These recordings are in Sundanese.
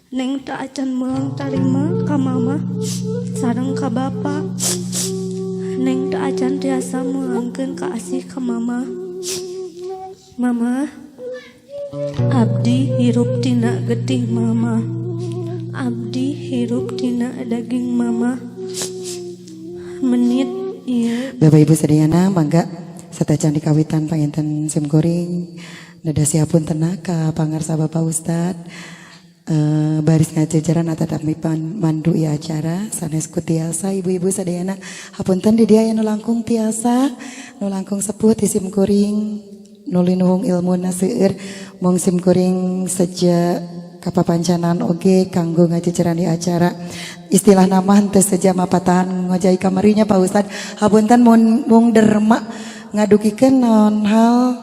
Neng teu acan mulang tarima ka mama sareng ka bapa. Neng teu acan tiasa mulangkeun kaasih ka mama. Mama, abdi hirup tina getih mama. Abdi hirup tina daging mama. Menit ieu. Bapak Ibu sadayana, mangga satacan dikawitan panginten sim kuring neda siapun ka pangarsa Bapak Ustad baris ngajejeran atanapi mandu ieu acara sanes ku tiasa. Ibu-ibu sadayana, hapunten, di dieu aya nu langkung tiasa, nu langkung sepuh ti sim kuring, nu linuhung ilmuna seueur. Mung sim kuring seja kapapancanan oge kanggo ngajejeran di acara, istilah nama henteu seja mapatahan ngojai kamarinya. Pak Ustad, hapunten, mun mung derma ngadugikeun naon hal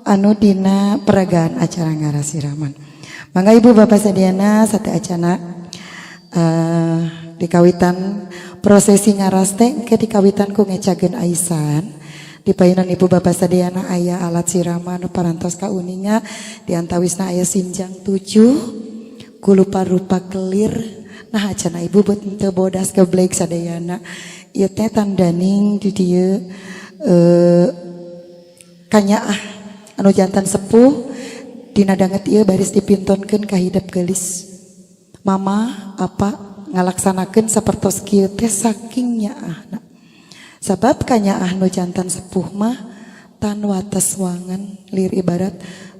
anu dina peragaan acara ngarasiraman. Mangga Ibu Bapak sadayana, sateuacana dikawitan prosesi ngaras teh ke dikawitan ku ngecageun aisan. Di payunan Ibu Bapak sadayana aya alat siraman nu parantos kauninga, di antawisna aya sinjang tujuh kulupa-rupa kelir. Nah, acana Ibu buat teu bodas geblek sadayana, ieu teh tandaning di dieu kanyaah anu jantan sepuh. Dina danget ieu baris dipintonkeun ka hidep, geulis. Mama apa ngalaksanakeun sapertos kieu teh saking nyaahna, sabab kanyaah nu jantan sepuh mah tan wates wangen, lir ibarat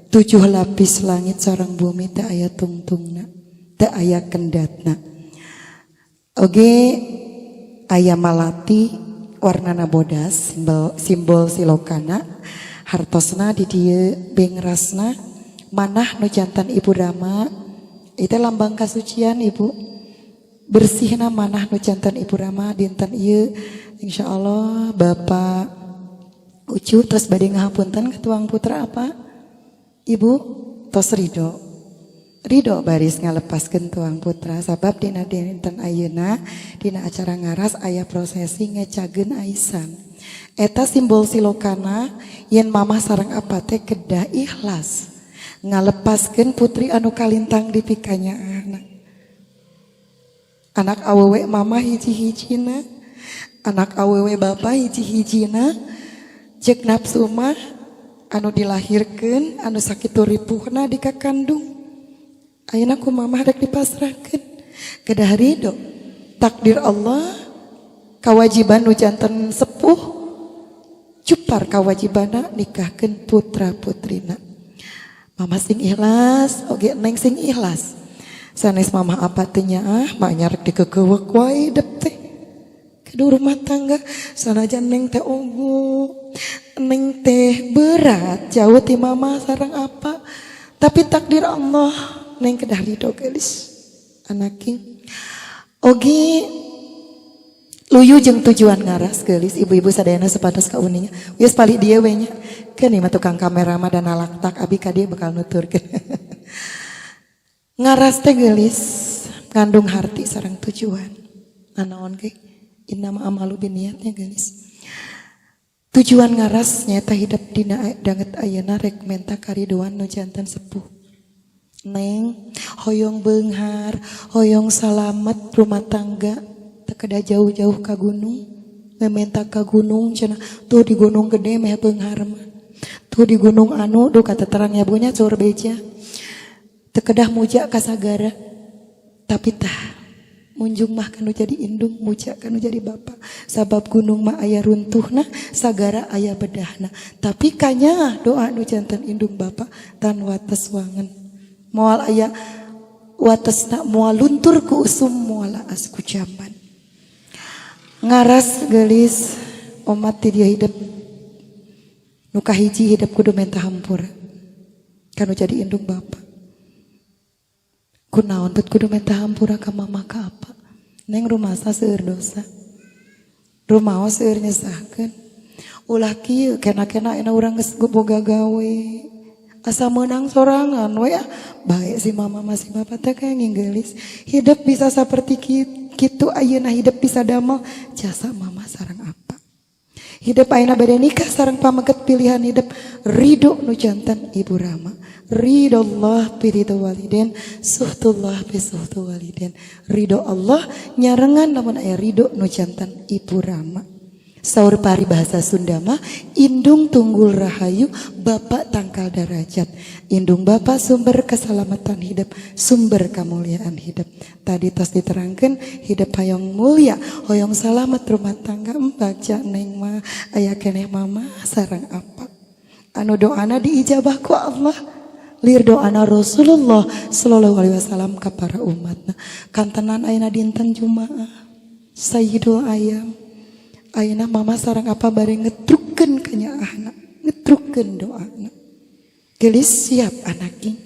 tujuh lapis langit sareng bumi teu aya tungtungna, teu aya kendatna. Oge aya malati warnana bodas, simbol simbol silokana. Hartosna di dieu bengrasna manah nu jantan Ibu Rama, itu lambang kasucian, Ibu, bersihna manah nu jantan Ibu Rama. Dinten ieu insyaallah Bapak Ucu terus bade ngahapunten ke tuang putra apa Ibu tos ridho ridho baris ngalepaskeun tuang putra, sabab dina dinten ayeuna dina acara ngaras aya prosesi ngecageun aisan. Eta simbol silokana yen mamah sareng apa teh kedah ikhlas ngalepaskeun putri anu kalintang di pikanyaahna. Anak awewe mama hiji-hijina, anak awewe bapa hiji-hijina. Cek nafsu mah anu dilahirkeun, anu sakitu ripuhna di kakandung, ayeuna ku mama rek dipasrahkeun. Kedah ridho takdir Allah. Kewajiban nu janten sepuh cupar kawajibana nikahkeun putra putrina. Mama sing ikhlas oge, neng sing ikhlas. Sanes mama apa teh ah maknya rek dikekeuweuk wae hidep teh kedua rumah tangga. Sanajan neng teh ogo, neng teh berat jauh ti mama sareng apa, tapi takdir Allah, neng kedah ridho, geulis anaking. Oge luyu jeung tujuan ngaras, geulis. Ibu-ibu sadayana sepatas kauninga geus palih dieu we nya. Keun mah tukang kamera mah dan nalaktak abi ka dieu bakal nuturkeun. Ngaras teh, geulis, ngandung harti sareng tujuan. Nanaon ge innama amalu binniyatnya, geulis. Tujuan ngaras nyata hidep dina danget ayeuna rek menta karidoan nu jantan sepuh. Neng hoyong beunghar, hoyong salamet rumah tangga, teu kedah jauh-jauh ka gunung. Mementa ka gunung cenah, tuh di gunung gede meh beunghar mah. Tuh di gunung anu, duh kata terang ya bunya cur beja. Teu kedah muja ka sagara. Tapi tah munjung mah kanu jadi indung, muja kanu jadi bapak. Sabab gunung mah aya runtuhna, sagara aya bedahna. Tapi kanya doa nu jantan indung bapak tan wates wangen. Moal aya watesna, moal luntur ku usum, moal laas ku jamban. Ngaras, geulis, omat ti dia hidup. Nu kahiji hidup kudu menta hampura kanu jadi indung bapak. Kunaon bet kudu menta hampura ka mama ka apa? Neng rumasa seueur dosa, rumaos seueur nyesahkeun. Ulah kieu kena-kena ena urang geus boga gawe asa menang sorangan we ah. Baik si mama masih bapak teh kayak nginggelis hidup bisa seperti kitu. Ayeuna hidup bisa damel jasa mama sareng apa. Hidup ayeuna bade nikah sareng pameget, pilihan hidup ridho nu jantan Ibu Rama. Ridallah bi ridho waliden, suhtullah bi suhtu waliden. Ridho Allah nyarengan lamun aya ridho nu jantan ibu rama. Saur paribahasa Sunda mah indung tunggul rahayu, bapak tangkal darajat. Indung bapak sumber keselamatan hidup, sumber kemuliaan hidup. Tadi tos diterangkan hidup hoyong mulia, hoyong selamat rumah tangga bagja neng mah aya keneh mama sareng apa. Anu doana diijabah ku Allah. Lir doana Rasulullah sallallahu alaihi wasallam ka para umatna. Kantenan ayeuna dinten Jumaah. Sayyidul Ayam. Ayeuna mama sareng apa bari ngetrukeun kanyaahna, ngetrukeun doana. Gelis siap anak king.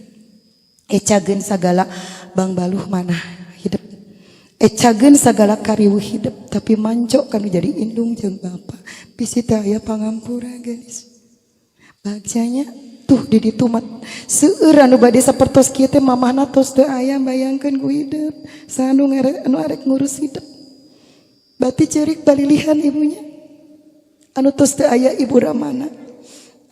Ecageun sagala bangbaluh manah hidup. Ecageun sagala kariweuh hidup, tapi manco kanu jadi indung jeung bapa. Bisi teh aya pangampura gelis. Bagjanya tuh di ditu mah seueur anu bade sapertos kieu teh mamahna tos teu aya bayangkeun ku hidup. Saha nu arek ngurus hidup. Bati cerik balilihan ibunya. Anu tos teu aya ibu ramana.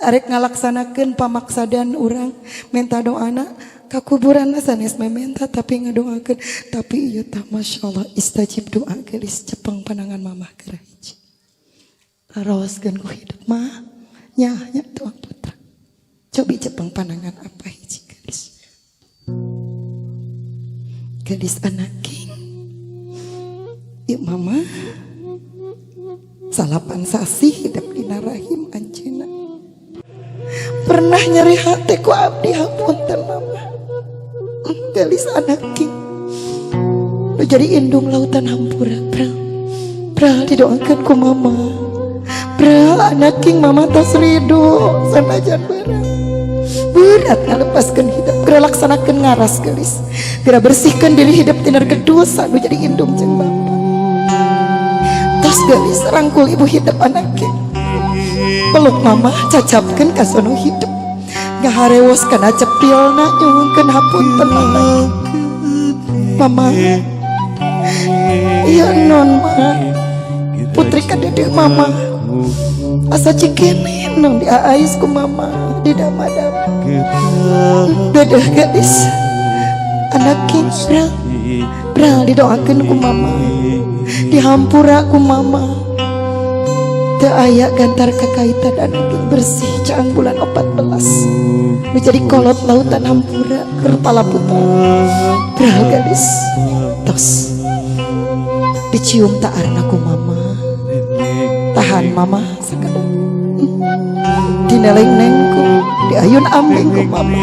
Arek ngalaksanakeun pamaksadan urang menta doana ka kuburanna sanes mementa tapi ngadoakeun. Tapi ieu tah masyaallah istajib doa geulis cepeng panangan mamah keur hiji. Raoskeun ku hidup mah nya nya doa putra. Cobi cepeng panangan apa hiji geulis. Geulis anak king. Ieu mama salapan sasih hidup dina rahim anjeunna. Pernah nyeri hati ku abdi hapunten mama. Gelis anak king. Nu jadi indung lautan hampura. Pral, pral didoakeun ku mama. Pral anak king mama tos ridho sanajan berat. Berat ngalepaskeun hidup, geura laksanakeun ngaras gelis. Geura bersihkeun diri hidup tina dosa nu jadi indung jeung bapa. Tos gelis rangkul ibu hidup anak king. Peluk mama cacapkeun ka sono hidup. Ngaharewos kana cepilna nyuhunkeun hapunten mama. Mama. Ieu non ma. Putri kadeudeung mama. Asa cikene non diaais ku mama di dama-dama. Dedeh gadis. Anak king pral. Pral didoakeun ku mama. Dihampura ku mama. Teu aya gantar kakaitan anak king bersih caang bulan 14. Nu jadi kolot lautan hampura keur palaputra. Pral gadis. Tos. Dicium taarna ku mama. Tahan mama sakedap. Dineleng nengku, diayun ambing ku mama.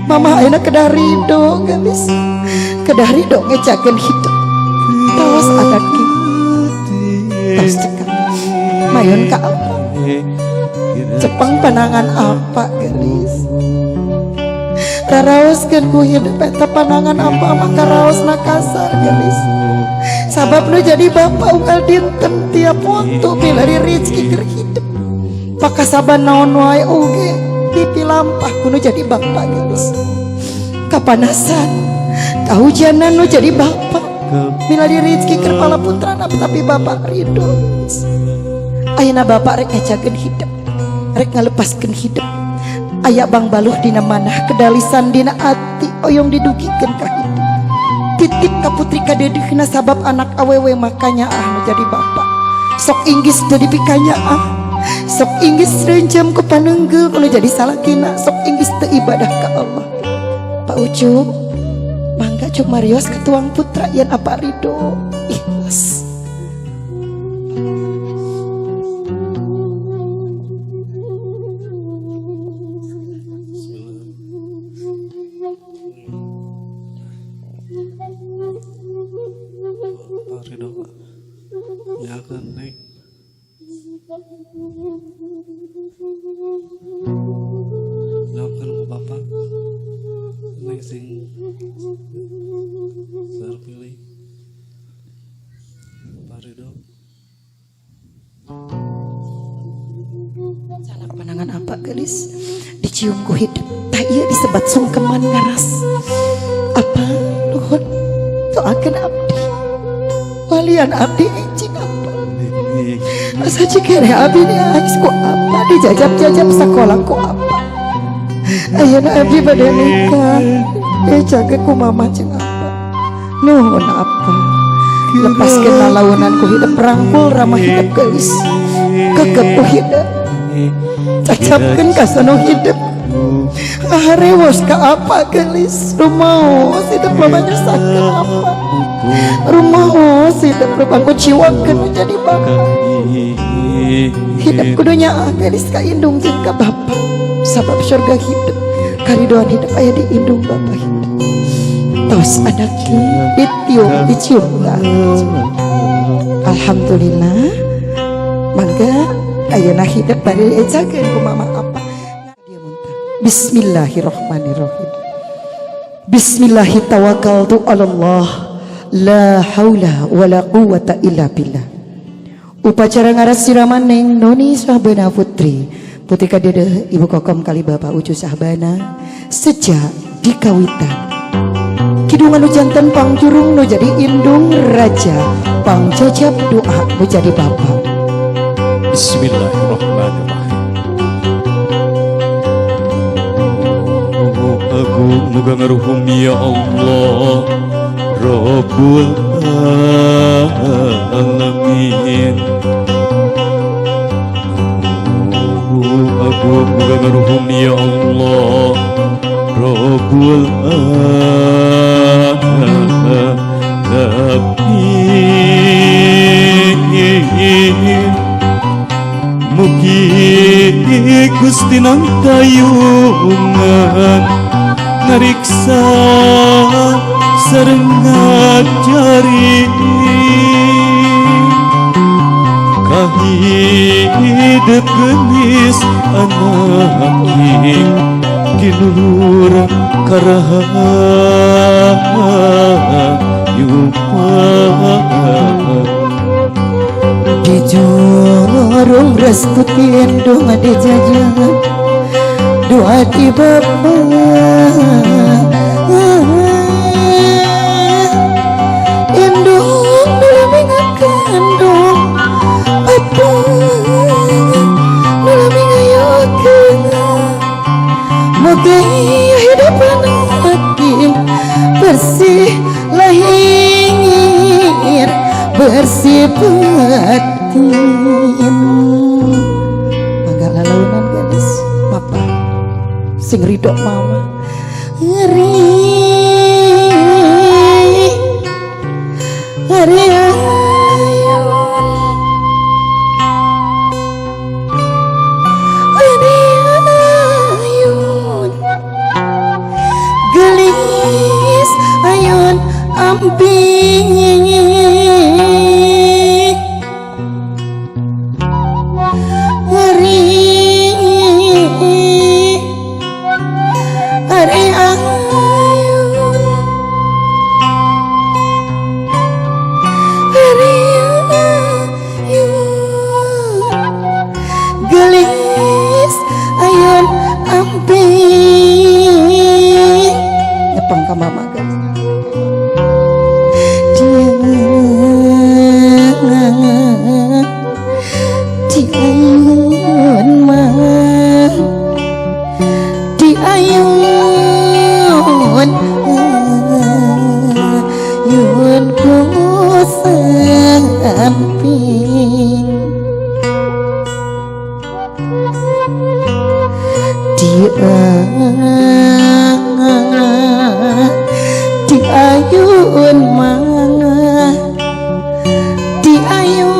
Mama ayeuna kedah ridho gadis. Kedah ridho ngecakeun hidup. Tos anak king. Tos cekap. Mayun ka apa? Cepeng panangan apa gelis? Raraoskeun ku hidup eta panangan apa maka raosna kasar gelis. Sabab nu jadi bapak unggal dinten tiap waktu milari rezeki keur hidup. Pakasaban naon wae oge dipilampah kudu jadi bapak gelis. Kapanasan, kahujanan nu jadi bapak. Milari rezeki keur palaputrana tapi bapak ridho gelis. Ayeuna bapak rek ngajakeun hidup, rek ngalepaskeun hidup. Aya bangbaluh dina manah kedalisan dina ati oyong didugikeun ka hidup. Titip ka putri kadeudeuna sabab anak awewe makanya ah nu jadi bapak. Sok inggis teu dipikanya ah. Sok inggis rencam ku panenggel nu jadi salakina, sok inggis teu ibadah ka Allah. Pak Ucup, mangga cuk marios ka tuang putra yen apa ridho ikhlas. Doakan ke bapak neng sing terpilih Pak Ridho. Salah panangan apa gelis dicium ku hidup tak iya disebat sungkeman ngaras apa nuhun doakan abdi walian abdi icing apa asa cikere abdi ni ais ku apa dijajab-jajab sekolah ku apa Ayeuna abdi bade nikah. Ecakeun ku mama jeung apa. Nuhun apa. Lepaskeun lalaunan ku hidep rangkul ramah hidep geulis. Kekep ku hidep. Cacapkeun ka sono hidep. Aharewos ka apa geulis. Rumaos hidep loba nyusahkeun apa. Rumaos hidep loba nguciwakeun nu jadi bapa. Hidep kudu nyaah geulis ka indung jeung ka bapa. Sabab surga hidep, karidoan hidep aya di indung bapa hidep. Tos anak ditiup dicium lah. Alhamdulillah. Mangga ayeuna hidep bari ecakeun ku mama apa. Dia muntah. Bismillahirrahmanirrahim. Bismillahi tawakkaltu ala Allah. La haula wala quwata illa billah. Upacara ngaras siraman Neng Noni Syahbana Putri, putri kadede Ibu Kokom kali Bapak Ucu Syahbana sejak dikawitan. Kidung anu janten pangjurung nu jadi indung raja, pangjajab doa nu jadi bapa. Bismillahirrahmanirrahim. Agung muga ngaruhum ya Allah Rabbul Alamin. Agung muga ngaruhum ya Allah Rabbul Alamin. Mugi Gusti nangtayungan ngariksa sareng ngajari kahidep geulis anak kinur karahayupan. Dijurung restu tindung dijajan doa di bapa. Indung nulami ngakandung bapa nulami ngayokeun. Mugi hidup anak bersih lahir bersih batin. Mangga lalaunan gadis papa sing ridho mama. Ngeri ngeri ayun ngeri ayun gelis ayun amping. Ngeri ngeri ayun ngeri ayun gelis ayun amping. Nyepang ka mama guys. Di ayun mah di ayun ayun ku samping. Di ayun mah di ayun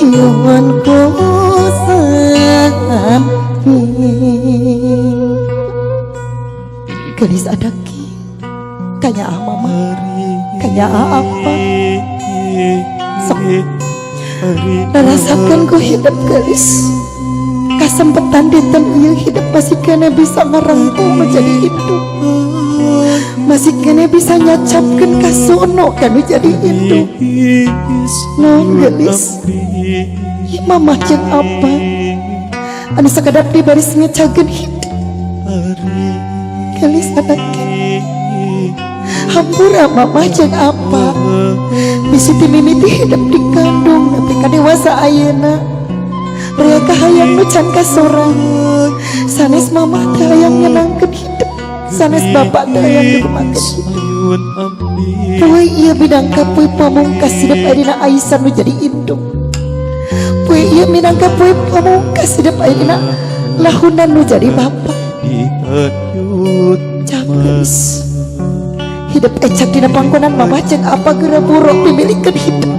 ayun ku samping. Gelis adaki kanya mama kanya apa sok narasakeun ku hidup gelis. Kasempetan dinten ieu hidup masih kena bisa ngarangkul menjadi hidup, masih kena bisa nyacapkeun kasono kanu jadi hidup. Non gelis ieu mama jeung apa anu sakedap di baris ngecageun hidup. Gelis anaknya hampura mama jeung apa bisi ti mimiti hidup dikandung nepi ka dewasa ayeuna. Rea kahayang nu can kasorang. Sanes mamah teh hayang nyenangkeun hidup, sanes bapak teh hayang dugemakeun hidup. Poe ieu minangka poe pamungkas hidup aya dina aisan nu jadi indung. Poe ieu minangka poe pamungkas hidup aya dina lahunan nu jadi bapak. Cakes hidup ecak dina pangkonan mamah jeung apa geura buruk pimilikeun hidup.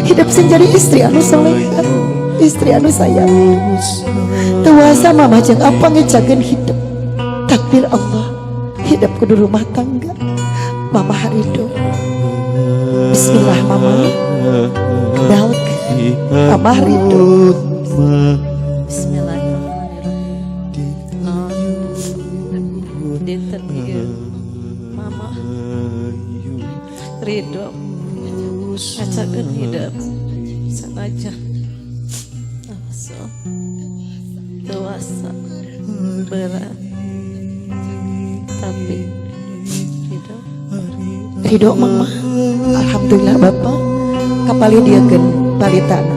Hidup sing jadi istri anu soleha, istri anu sayang. Teuasa mamah jeung apa ngejageun hidup. Takdir Allah hidup kudu rumah tangga. Mama harido. Bismillah mama. Dalkeun mama harido. Bismillahirrahmanirrahim. Dinten ieu mama ridho ngacakeun hidup sanajan nafsu dewasa berat tapi ridho. Ridho mama. Alhamdulillah bapak kapali dieukeun palitana.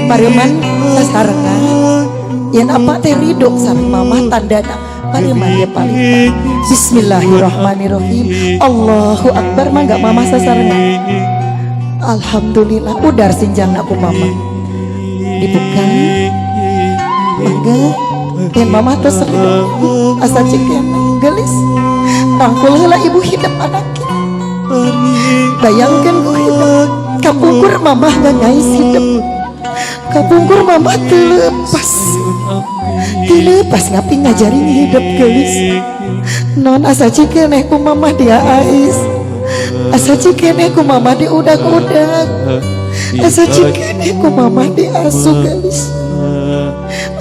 Pareuman sasarengan yen apa teh ridho sareng mamah tandana pareuman dia palita. Bismillahirrahmanirrahim. Allahu akbar mangga mamah sasarengan. Alhamdulillah udar sinjang aku mama. Dibuka mangga yen mamah tos ridho asa cikeun gelis. Rangkul heula ibu hidup anak. Bayangkan ku hidup kapungkur mamah ngangais hidup. Kapungkur mamah teu lepas ngapi ngajarin hidup gelis. Non asa cikeneh ku mamah dia ais, asa cikeneh ku mamah di udak-udak, asa cikeneh ku mamah di asu gelis.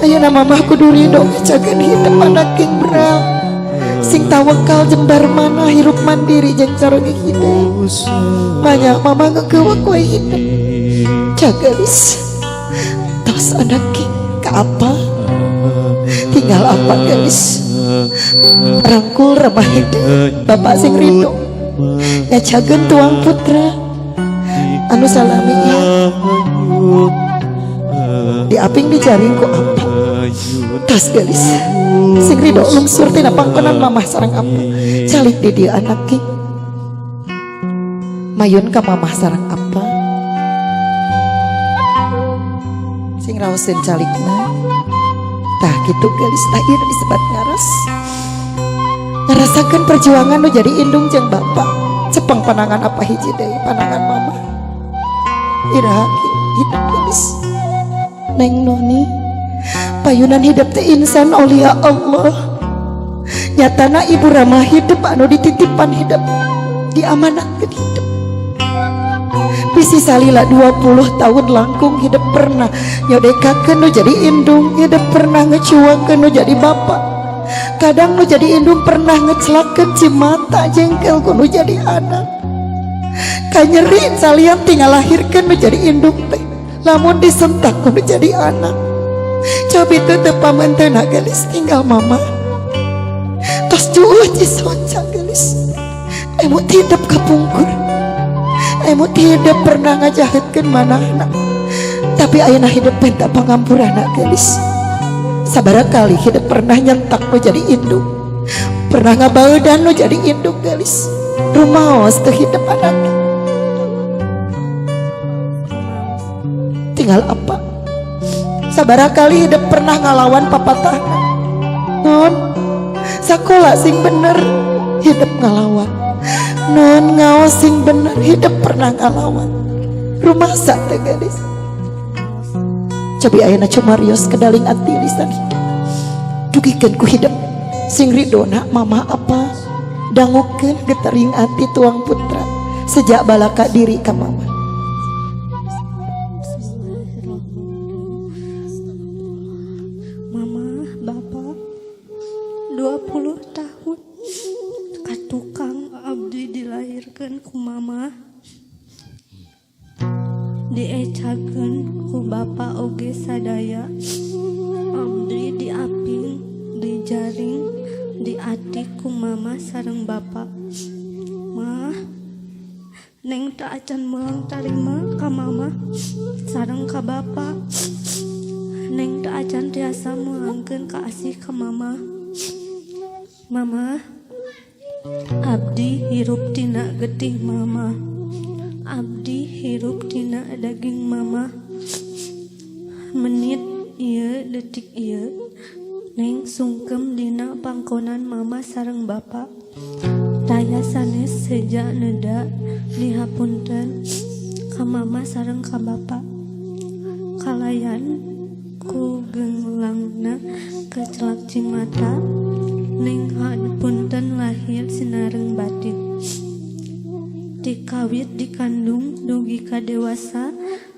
Ayeuna mamah kudu ridho ngejageun hidup anak king beral sing tawakal jembar mana hirup mandiri jeung caroge hidup. Banyak mama ngegewek we hidup jagelis. Tos anak king ke apa tinggal apa gelis. Rangkul remah hidup bapak sing ridho ngajageun tuang putra anu salami ieu diaping dijaring ku apa. Tos gelis, sing ridho lungsur tina pangkonan mamah sareng apa. Calik di dieu anak king mayun ka mamah sareng apa. Sing raoseun calikna. Tah kitu gelis, tah ieu disebat ngaras ngarasakeun perjuangan nu jadi indung jeung bapak. Cepeng panangan apa hiji deui panangan mama. Iraha hidup gelis. Neng Noni payunan hidup teh insan aulia Allah. Nyatana ibu ramah hidup anu dititipan hidup, diamanatkeun hidup. Bisi salila 20 tahun langkung hidup pernah nyodekakeun nu jadi indung, hidup pernah ngecuangkeun nu jadi bapak. Kadang nu jadi indung pernah ngecelakeun cimata jengkel ku nu jadi anak. Kanyeri salian tinggal lahirkeun nu jadi indung teh, lamun disentak ku nu jadi anak. Cobi teu pamenteuna gelis tinggal mama. Tos juuh cisonca gelis. Emut hidup kapungkur. Emut hidup pernah ngajahatkeun manahna. Tapi ayeuna hidup minta pangampurana gelis. Sabaraha kali hidup pernah nyentak nu jadi indung. Pernah ngabaudan nu jadi indung gelis. Rumaos teu hidup anak. Tinggal apa? Sabaraha kali hidup pernah ngalawan papatahna. Non sakola sing bener hidup ngalawan. Non ngaos sing bener hidup pernah ngalawan. Rumasa teh gelis. Cobi ayeuna cumarios kedaling ati lisan hidup. Dugikeun ku hidup sing ridona mama apa. Dangukeun getering ati tuang putra sejak balaka diri ka mama. Mama, bapak 20 tahun ka tukang abdi dilahirkan ku mama, diecakeun ku bapak oge sadaya. Abdi diaping, dijaring, diatik ku mama sareng bapak. Mah, neng teu acan melang tarima ka mama sareng ka bapak. Neng teu acan tiasa mulangkeun ka asih ka mama. Mama, abdi hirup tina getih mama. Abdi hirup tina daging mama. Menit ieu detik ieu Neng sungkem dina pangkonan mama sareng bapa. Taya sanes seja neda dihapunten ka mama sareng ka bapa. Kalayan ku genglangna kecelak cimata Neng hapunten lahir sinareng batin. Dikawit dikandung dugi ka dewasa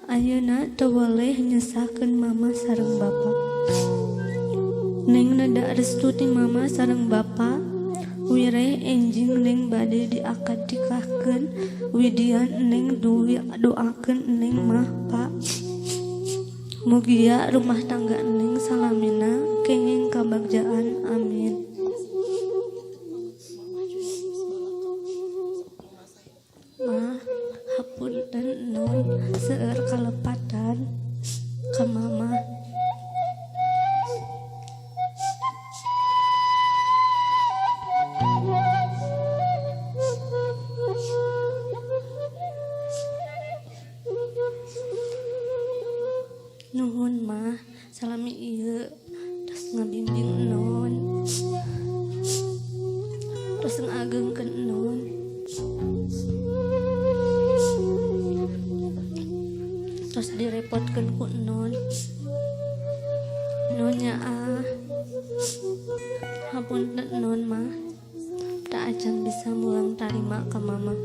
ayeuna teu weleh nyesahkeun mama sareng bapa. Neng neda restu ti mama sareng bapa. Wireh enjing neng bade diakad nikahkeun widian neng doakeun neng mah pa. Mugia rumah tangga neng salamina kenging kabagjaan amin. Mah hapunten non seueur kalepatan ka mama. Nuhun mah salami ieu tos ngabimbing non, tos ngageungkeun non. Tos direpotkeun ku non. Nonya ah, hapunten non mah, tak acan bisa mulang tarima ka mama.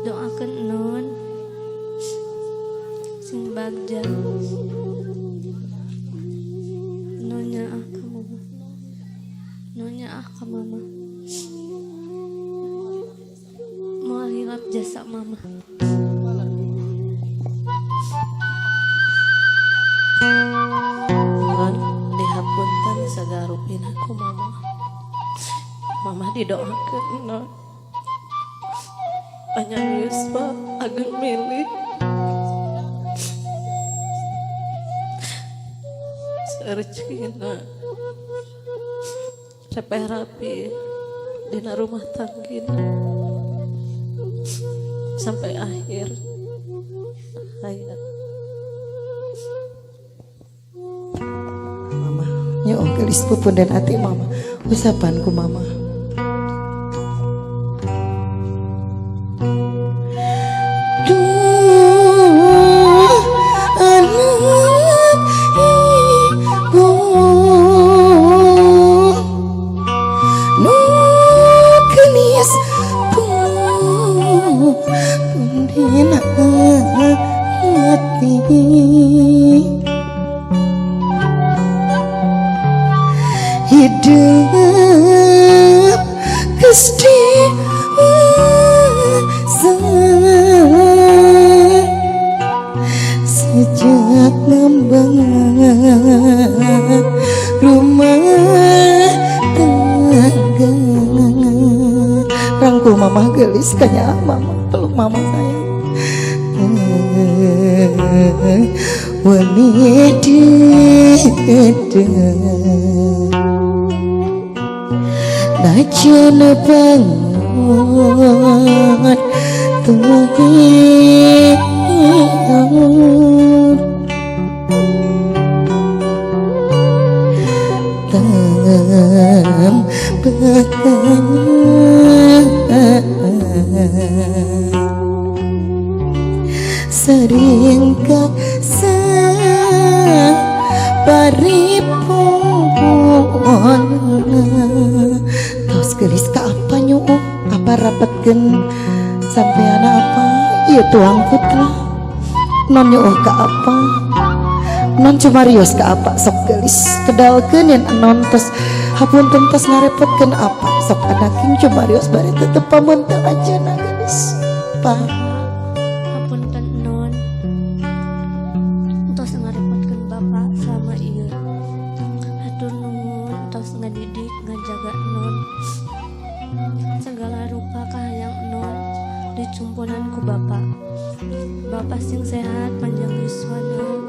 Doakeun non sing bagja. Nonya ah ka mama. Nonya ah ka mama. Moal hilap jasa mama. Non dihapunten sagarupina ku mama. Mama didoakeun non. Panjang yuswa ageng milik. Rezekina repeh rapi dina rumah tanggina sampai akhir hayat. Mama, nyo gelis pupunden ati mama, usapan ku mama. Duh, anak ibu nu geulis pupunden ati. Hidup geus dewasa sejak ngembang rumah tangga. Rangkul mama gelis kanya mama, peluk mama sayang. Wani najan banget tuhi sering paripun. Tos gelis ka apa nyuuh apa rapetkeun sampeana apa ieu tuang putra non nyuuh ka apa non cumarios ka apa sok gelis kedalkeun yen non tos hapunten tos ngarepotkeun apa sok anaking cumarios bari tetep pamunten anjeunna gelis pa. Hapunten non tos ngarepotkeun bapak selama ieu. Hatur nuhun tos ngadidik ngajaga non segala rupa kahayang non dicumponan ku bapak. Bapak sing sehat panjang yuswana.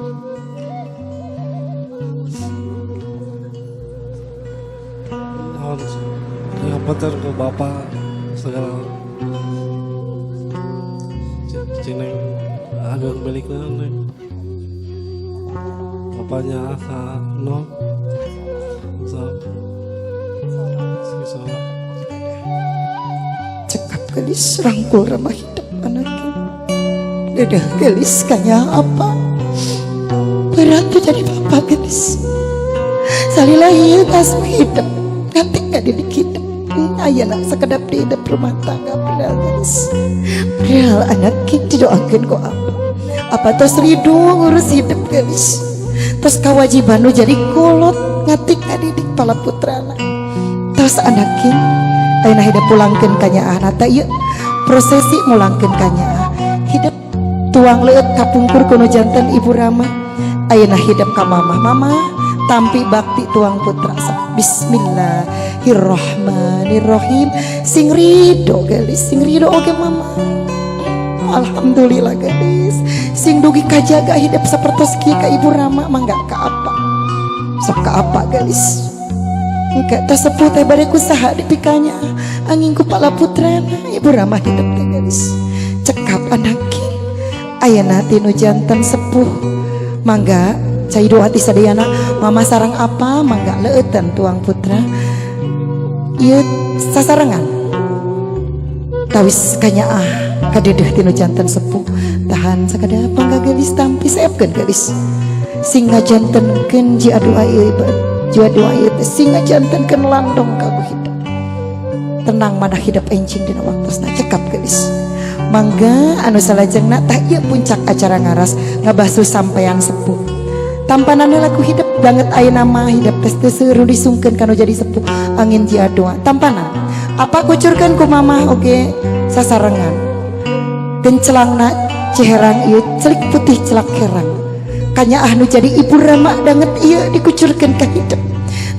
Punten ke bapak segala cing Neng ageng belikna, Neng. Bapaknya asa no so so. Cekap gelis, rangkul ramah hidup anaknya. Dadah gelis, kanya apa berat tuh jadi bapak gelis. Salila ieu ngasuh hidup nanti nggak didik hidup. Ayeuna sekedap di hidup rumah tangga beral gelis, beral anak didoakeun ku apa apa tos ridho ngurus hidup gelis, tos kewajiban nu jadi kolot ngatik ngadidik pala putrana. Tos anak ayeuna hidup pulangkeun ka nyaah teh, ieu prosesi mulangkeun ka nyaah hidup tuang leueut kapungkur kuno janten ibu rama. Ayeuna hidup ka mamah. Mama tampi bakti tuang putra. Bismillahirrahmanirrahim. Sing ridho gelis, sing ridho oge mama. Alhamdulillah gelis, sing dugi kajaga hidup sapertos kieu ka ibu rama. Mangga ka apa, sok ka apa gelis. Engke tos sepuh teh bade ku saha dipikanya angin ku pala putrana ibu rama hidup teh gelis. Cekap anakin ayeuna tinu janten sepuh. Mangga cai doa ti sadayana mama sarang apa. Mangga leueutan tuang putra ieu sasarengan tawis kanyaah kadedeh tinu janten sepuh. Tahan sakadap, mangga gelis tampi seepkeun gelis. Sing ngajantenkeun jia doa ieu, jia doa ieu teh sing ngajantenkeun landong kagu hidup tenang mana hidup enjing dina waktosna. Cekap gelis. Mangga anu salajengna tah ieu puncak acara ngaras ngabasuh sampean sepuh. Tampanan laku hidup banget ayeuna mah hidup tes teu seueur disungkeun kanu jadi sepuh angin jia doa. Tampanan apa kucurkeun ku mamah oge sasarengan gencelangna ciherang ieu celik putih celak herang kanyaah nu jadi ibu rama danget ieu dikucurkeun ka hidup,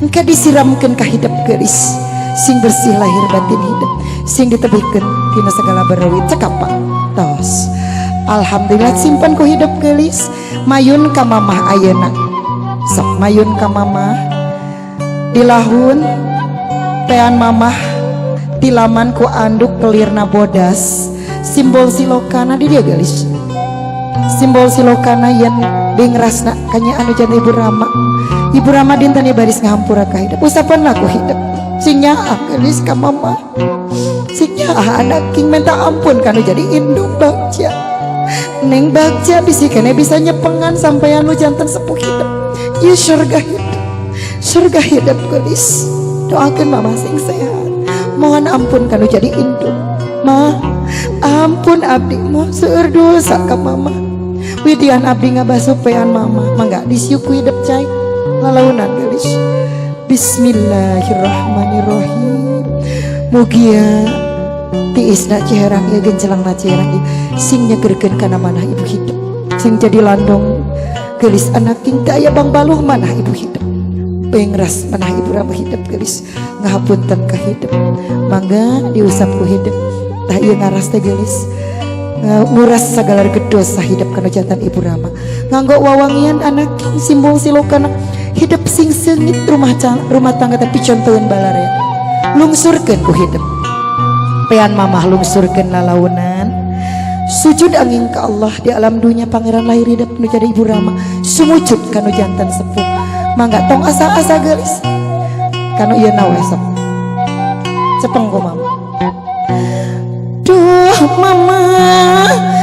engke disiramkeun ka hidup geulis, sing bersih lahir batin hidup, sing ditebihkeun tina segala berawit. Cekap Pak tos. Alhamdulillah, simpan ku hidup geulis. Mayun ka mamah ayeuna, sok mayun ka mamah dilahun pean mamah tilaman ku anduk kelirna bodas simbol silokana di dia gelis, simbol silokana yen bengrasna kanya anu janten ibu rama. Ibu rama dinten baris ngahampura ka hidup, usapan laku hidup sing nyaah gelis ka mama, sing nyaah anak king minta ampun kanu jadi indung bagja. Neng bagja bisi kene bisa nyepengan sampai anu janten sepuh hidup. Ieu surga hidup, surga hidup gelis. Doakan mama sing sehat. Mohon ampun kanu jadi indung ma, ampun abdi mah seueur dosa ka mama. Widian abdi ngabasuh pean mama. Mangga disiuk ku hidup cai lalaunan gelis. Bismillahirrahmanirrahim. Mugia tiisna ciherang ieu, gencelangna ciherang ieu sing nyegerkeun kana manah ibu hidup, sing jadi landong gelis anak king teu aya bang baluh manah ibu hidup, pengras manah ibu rama hidup gelis, ngahapunten ka hidup. Mangga diusap ku hidup. Tah ieu ngaras teh gelis, nguras sagala dosa hidup kana jantan ibu rama nganggo wawangian anak king simbol silokana hidup sing seungit rumah tangga tapi contoheun balarea. Lungsurkeun ku hidup pean mamah, lungsurkeun lalaunan, sujud angin ke Allah di alam dunia pangeran lahir hidup nu jadi ibu rama sumujud kanu jantan sepuh. Mangga tong asa-asa gelis kanu ieu nawe sok cepeng ku mama. Duh mama,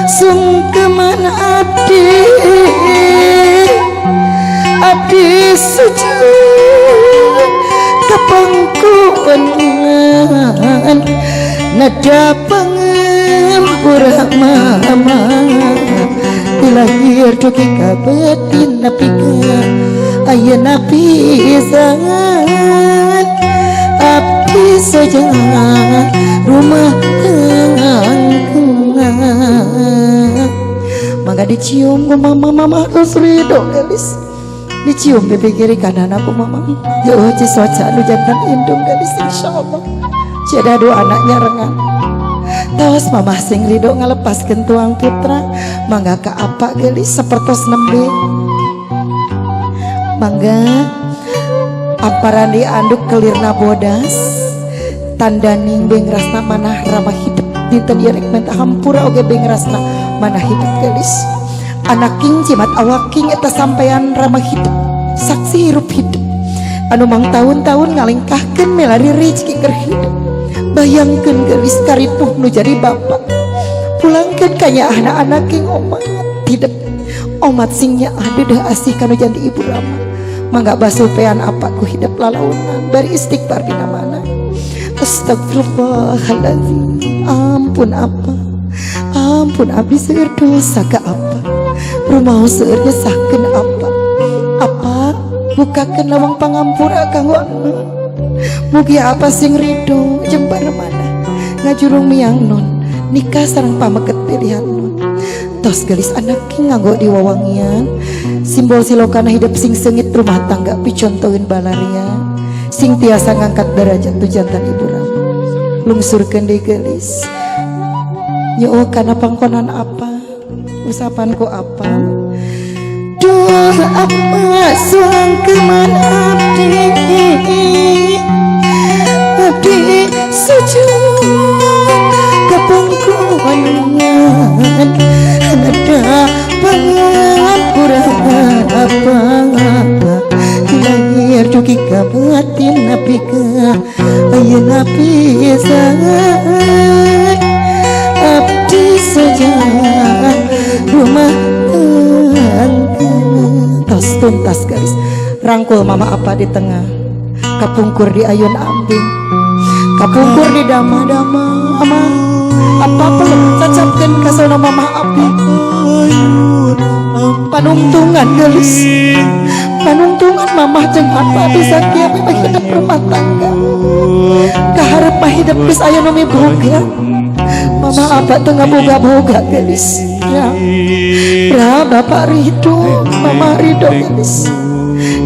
sungkeman abdi, abdi sujud kapangkuan nada pangempura mama dilahir dugi kabetin nepi ka ayeuna pisan abdi saja rumah tangga. Mangga dicium ku mama. Mama terus ridho gelis, dicium pipi kiri kanan aku mama. Ya Allah, ciswaca anu jantan indung gelis, insyaallah ceda dua anaknya rengan. Tawas mama sing ridho ngalepaskeun tuang putra. Mangga ka apa gelis sapertos nembe. Mangga amparan dianduk kelirna bodas. Tandaning bengrasna manah ramah hidup dinten ieu rek menta hampura oge bengrasna manah hidup gelis. Anaking jimat awaking eta sampean ramah hidup saksi hirup hidup anu mang tahun-tahun ngalengkahkeun melari rezeki keur hidup. Bayangkeun gelis karipuh nu jadi bapak pulangkeun ka nyaahna anaking omat hidup omat sing nyaah deudeuh asih kanu janti ibu rama. Mangga basuh pean apa ku hidup lalaunan bari istighfar dina mana. Astagfirullahaladzim, ampun apa, ampun abdi seueur dosa ka apa, rumaos seueur nyesahkeun apa, apa bukakeun lawang pangampura kanggo non. Mugi apa sing ridho jembar mana ngajurung miang non nikah sareng pameket pilihan non. Tos gelis anak nganggo diwawangian simbol silokana hidup sing sengit rumah tangga picontohin balaria sing tiasa ngangkat derajat tu jantan ibu rama. Lungsurkeun deui gelis nyuuh kana pangkonan apa usapanku apa. Duh apa suangkeman abdi abdi sujud kapungkuan ada pangampura apa lahir dugi ka batin nabi ka ayeuna pisan abdi saja rumah tangga. Tos tuntas garis rangkul mama apa di tengah kapungkur di ayun ambing kapungkur di dama-dama ama apa peluk cacapkeun ka sono mama abdi panungtungan gelis panungtungan mamah jeung apa bisa kieu mah hidup rumah tangga kaharep mah hidup geus aya nu miboga mama apa teu ngaboga-boga gelis ya ya bapak ridho mama ridho gelis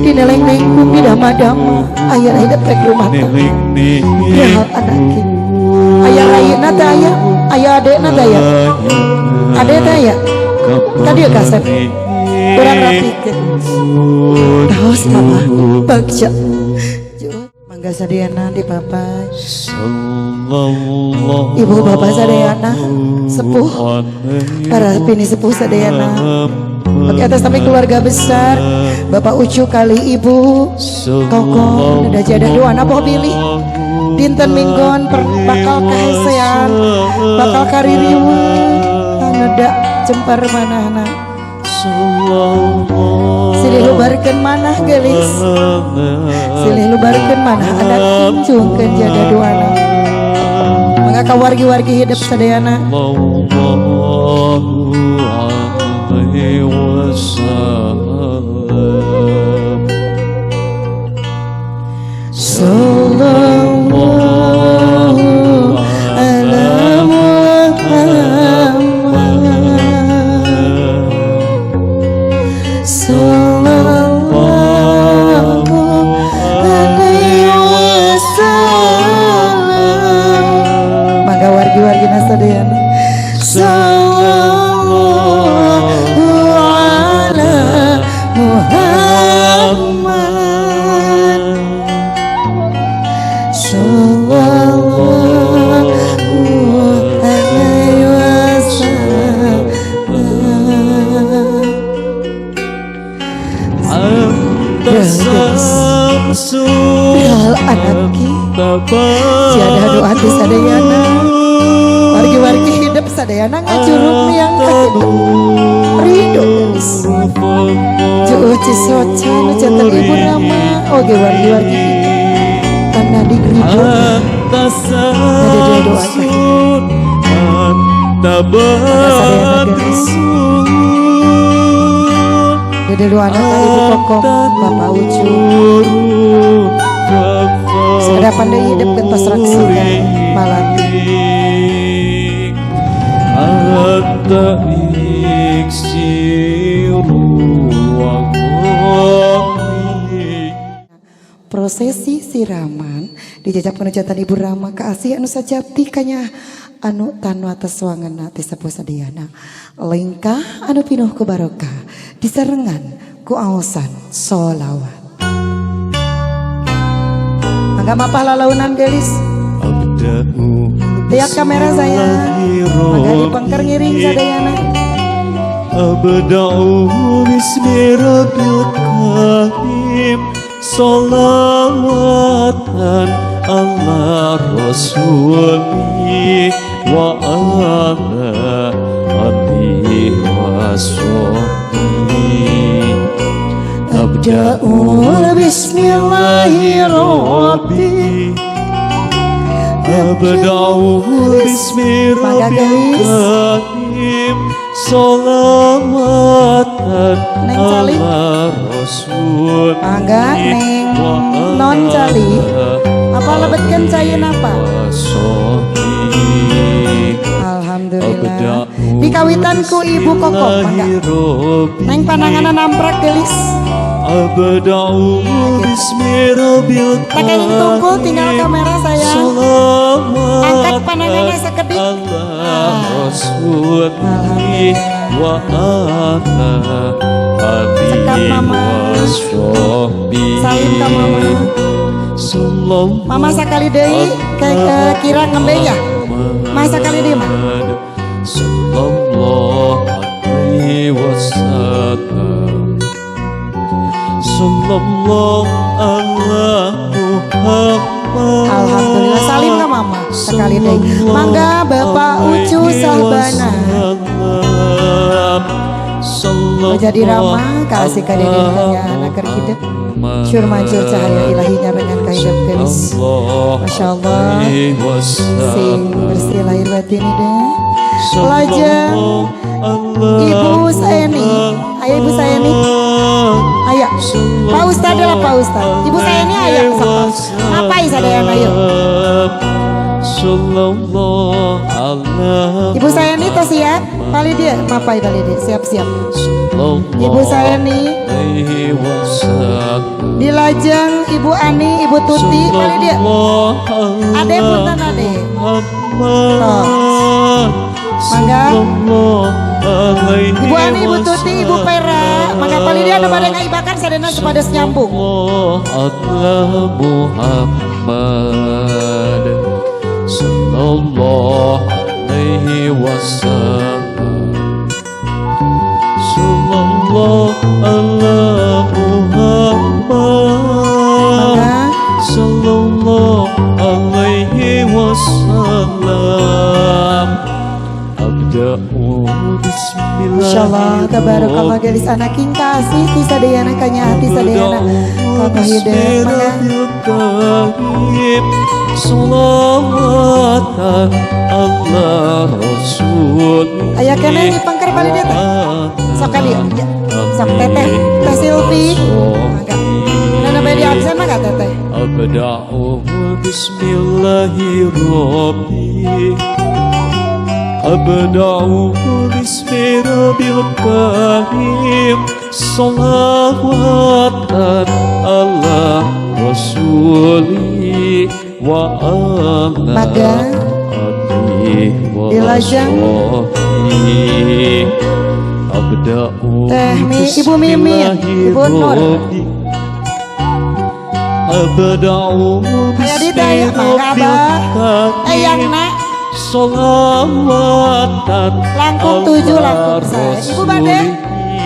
dineleng-nengkung di dama-dama aya hidup rek rumah tangga ya anaki aya rayina teh aya aya adekna teh aya adek teh aya tadi ya kasep kurang rapikeun taos mama bagja mangga sadayana di papa ibu bapak sadayana sepuh para pini sepuh sadayana. Oke atas nama keluarga besar Bapak Ucu kali Ibu Koko ada jadah doa napa bilih dinten minggon bakal kahesean bakal kaririweuh taneda jempar manahna silih lubarkeun manah gelis silih lubarkeun manah anak kinjungkeun jadah doana. Mangga ka wargi-wargi hidup sadayana. Sallallahu ala Muhammad sallallahu alaihi wasallam. Mangga wargi-wargi sadayana. Sallallahu ala Muhammad sallallahu alaihi wasallam. Ral anaki tiada doa di sadayana wargi-wargi hidup sadayana ngajurung miang ka hidup ridho gelis jeuh cisoca nu janten ibu rama oge wargi-wargi hidup tanda di ridho ada doa ka hidup sadayana gelis dede doa ka ibu kokom bapak Ucu sadapan deui hidup gentos raksina malati Prosesi siraman dijajak penujatan Ibu Rama kaasih anu sajati kanya anu tanu atas wangena ti sepuh sadayana lengkah anu pinuh ku barokah disarengan ku aosan solawat. Mangga mapah lalaunan gelis. Abda'u Lihat kamera saya. Mangga dipengker ngiring sadayana. Abda'u bismi rabbil karim Salawatan ala rasuli wa ala alihi wa sahbihi. Abda'u bismillahirrahmanirrahim. Abda'u bismi Mangga, rabbil gelis. Karim Salawatan Neng Cali. ala rasul Mangga, Neng Non Cali. Apa lebetkeun cayeun apa? Alhamdulillah. Dikawitan ku Ibu Koko, mangga. Neng pananganna namprak gelis. Abda'u bismi rabbil Tak kenging tungkul tinggal kamera saya. Angkat pananganna sakedik. Allah Rasul wa ala Cekap, alihi Mama. wa sahbihi. Salim ka Mama. Sallallahu Mama sakali deui ke kira ngembe ya. Masa kali deui mah. Sallallahu alaihi wasallam. Sallallahu ala Muhammad. Alhamdulillah salim ka Mama sekali deui. Mangga Bapak Ucu Sahbana. Jadi ramah kasih ka dede kanya anak hidup. Syur mancur cahaya ilahinya dengan kahidep gelis. Masya Allah. Sing bersih lahir batin deh. Lajeng Ibu Saeni. Ayo Ibu Saeni. Ayo. Pak Ustad lah Pak Ustad. Ibu Saeni ayo sok. Ngapain sadayana ayo. Ibu Saeni tos siap? Pali dia, mapai pali dia. Siap-siap. Ibu Saeni dilajeng Ibu Ani, Ibu Tuti, pali dia. Ade punten ade. Tos. Mangga. Ibu Ani, Ibu Tuti, Ibu Pera, mangga pali dia anu bade ngaibakan sadayana supados nyambung. Allah Muhammad Sallallahu alaihi wasallam. Sallallahu ala Muhammad. Mangga. Sallallahu alaihi wasallam. Abda'u bismillah. Masya Allah, tabarakallah gelis anak king kasih ti sadayana kanya hati sadayana ka hidep mangga. Salawatan ala Rasul. Aya keneh di pangker bali dia teh. Sok ka dieu. Sok teteh, Teh Silvi. Mangga. Mana bade absen mah ka teteh. Abda'u bismillahirrahmanirrahim. Abda'u bismi rabbil karim. Salawatan ala rasuli wa ala Mangga. alihi wa Dilajeng. sahbihi. Abda'u Teh Mi, Ibu Mimin, Ibu Nur. Abda'u Aya di teh aya mangga Abah. Eyangna Salawatan Langkung tujuh, langkung saya. Ibu bade?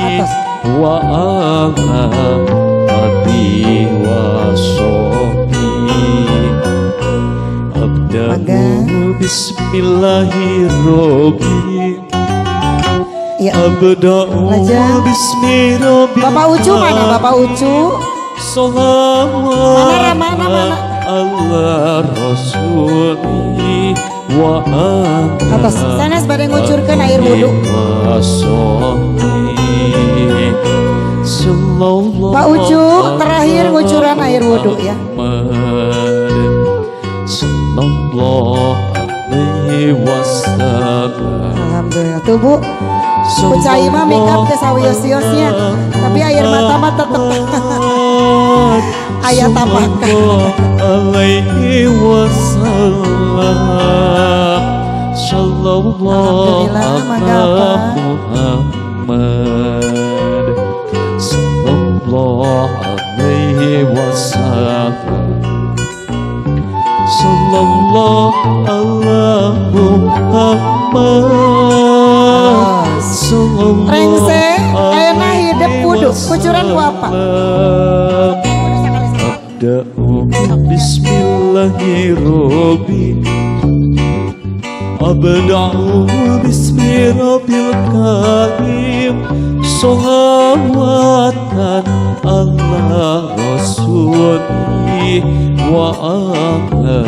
Atos. Wa ala alihi wa sahbihi. Abda'u Mangga. bismillahirrahmanirrahim. Ya. Abda'u Lajeng. bismi rabbil Bapak Ucu mana Bapak Ucu? Salawat Mana Ramana mana? ala rasuli wa ala Atos. Sanes bade ngucurkeun air wudu. wa sahbihi. Sallallahu Pak Ucu terakhir ngucuran air wudu ya. Muhammad Sallallahu alaihi wasallam. Alhamdulillah tuh Bu. Ku cai mah make up teh sawios-wiosnya, tapi air mata mah tetep aya tapakan. Alaihi wasallam. Sallallahu Alhamdulillah, mangga ala apa? Muhammad Sallallahu alaihi wasallam. Sallallahu ala Muhammad Sallallahu Rengse, ayeuna hidep wudu, kucuran ku apa? Abda'u bismillahirrahmanirrahim. Abda'u bismi rabbil karim. Sholawatan ala rasuli wa ala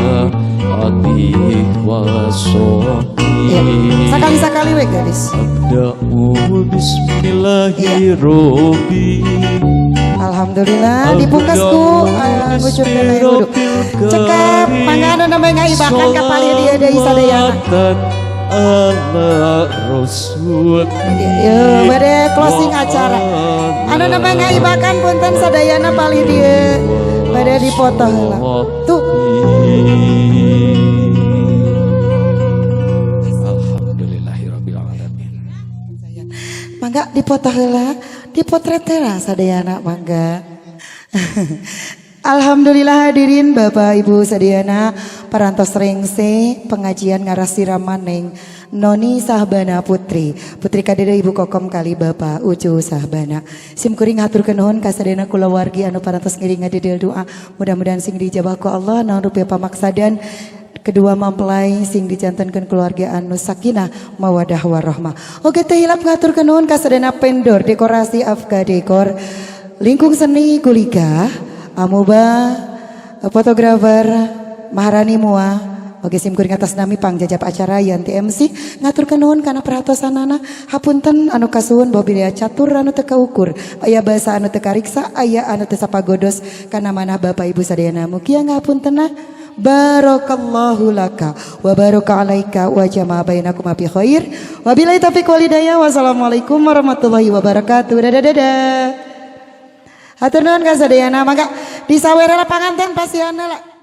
alihi wa Ya. sahbihi. Sakali-sakali we, gadis. Abda'u bismillahirrahmanirrahim. Alhamdulillah dipungkas ku ngucurkeun air wudu. Cekap, mangga anu namanya ngaibakan ka palih dieu deui sadayana. Ala rasul. Yo, bade closing acara. Anu namanya ngaibakan, punten sadayana, palih dieu. Bade dipoto heula. Tuh. Alhamdulillahirabbil alamin. Mangga dipoto heula, dipotret heula sadayana, mangga. Alhamdulillah, hadirin Bapak Ibu sadayana, parantos rengse pengajian ngarasiraman Neng Noni Sahbana Putri, putri kadede Ibu Kokom kalih Bapak Ucu Sahbana. Sim kuring haturkeun nuhun ka sadayana kulawargi anu parantos ngiring ngadidil doa. Mudah-mudahan sing diijabah ku Allah naon rupiah pamaksadan kedua mempelai, sing dijantenkeun keluarga anu sakinah, mawadah, warahmah. Oke, teh hilap ngaturkeun nuhun ka sadayana vendor dekorasi Afga Dekor, Lingkung Seni Kulika, Amuba, fotografer Maharani Mua. Oke, sim kuring atas nami pangjajap acara Yanti MC ngaturkeun nuhun kana perhatosanana. Hapunten anu kasuhun, bilih aya catur anu teu kaukur, aya bahasa anu teu kariksa, aya anu teu sapagodos kana manah Bapak Ibu sadayana, mugia ngapuntena. Barakallahu laka wa baraka alaika wa jama'a bainakum fi khair. Wabillahi taufiq walhidayah. Wassalamualaikum warahmatullahi wabarakatuh. Dadah dadah. Hatur nuhun ka sadayana, mangga disawera panganten pasiana lah.